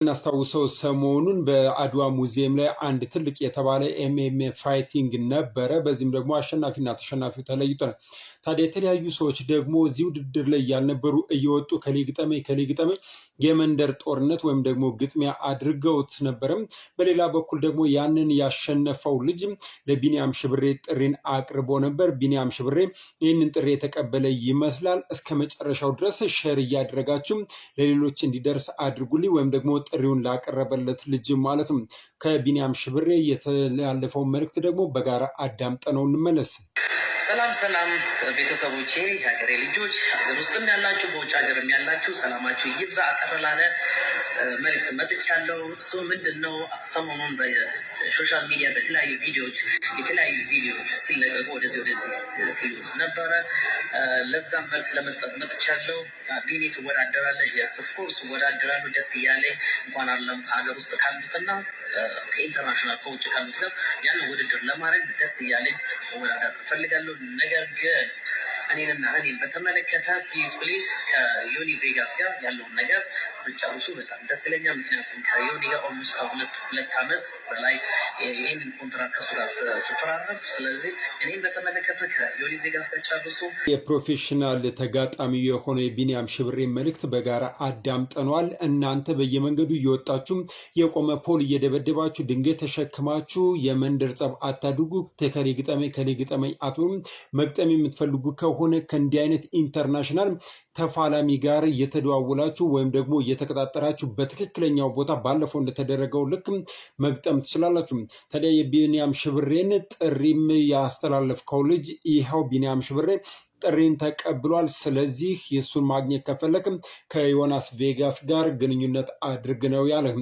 እናስታውሰው ሰሞኑን በአድዋ ሙዚየም ላይ አንድ ትልቅ የተባለ MMA fighting ነበረ። በዚህም ደግሞ አሸናፊና ተሸናፊው ተለይቷል። ታዲያ የተለያዩ ሰዎች ደግሞ እዚህ ውድድር ላይ ያልነበሩ እየወጡ እከሌ ግጠመኝ እከሌ ግጠመኝ የመንደር ጦርነት ወይም ደግሞ ግጥሚያ አድርገውት ነበረም። በሌላ በኩል ደግሞ ያንን ያሸነፈው ልጅ ለቢኒያም ሽብሬ ጥሪን አቅርቦ ነበር። ቢኒያም ሽብሬ ይህንን ጥሪ የተቀበለ ይመስላል። እስከ መጨረሻው ድረስ share እያደረጋችሁ ለሌሎች እንዲደርስ አድርጉልኝ ወይም ደግሞ ጥሪውን ላቀረበለት ልጅ ማለት ነው። ከቢኒያም ሽብሬ የተላለፈውን መልእክት ደግሞ በጋራ አዳምጠነው እንመለስ። ሰላም ሰላም ቤተሰቦቼ፣ የሀገሬ ልጆች፣ ሀገር ውስጥም ያላችሁ በውጭ ሀገርም ያላችሁ ሰላማችሁ ይብዛ። አጠር ላለ መልእክት መጥቻለሁ። እሱ ምንድን ነው? ሰሞኑን በ social media በተለያዩ ቪዲዮዎች የተለያዩ ቪዲዮዎች ሲለቀቁ ወደዚህ ወደዚህ ሲሉ ነበረ። ለዛም መልስ ለመስጠት መጥቻለሁ። ቢኒ ትወዳደራለህ? Yes, of course እወዳደራለሁ። ደስ እያለኝ እንኳን አለም ሀገር ውስጥ ካሉትና ከ international ከውጭ ካሉት ጋር ያንን ውድድር ለማድረግ ደስ እያለኝ መወዳደር እፈልጋለሁ። ነገር ግን እኔንና እኔን በተመለከተ please please ከዮኒ ቬጋስ ጋር ያለውን ነገር ብጨርሱ በጣም ደስ ይለኛል። ምክንያቱም ከዮኒ ጋር almost ከ2 ዓመት በላይ ይህንን ኮንትራት ከሱ ጋር ስፈራረም፣ ስለዚህ እኔን በተመለከተ ከዮኒ ቬጋስ ጋር ጨርሱ። የ professional ተጋጣሚ የሆነ የቢኒያም ሽብሬ መልእክት በጋራ አዳምጠነዋል። እናንተ በየመንገዱ እየወጣችሁ የቆመ pole እየደበደባችሁ ድንጋይ ተሸክማችሁ የመንደር ጸብ አታድርጉ። እከሌ ግጠመኝ እከሌ ግጠመኝ አትበሉም። መግጠም የምትፈልጉ ከሆነ ከእንዲህ አይነት international ተፋላሚ ጋር እየተደዋወላችሁ ወይም ደግሞ እየተቀጣጠራችሁ በትክክለኛው ቦታ ባለፈው እንደተደረገው ልክ መግጠም ትችላላችሁ። ታዲያ የቢኒያም ሽብሬን ጥሪም ያስተላለፍከው ልጅ ይኸው ቢኒያም ሽብሬ ጥሪን ተቀብሏል። ስለዚህ የእሱን ማግኘት ከፈለክም ከዮናስ ቬጋስ ጋር ግንኙነት አድርግ ነው ያለህ።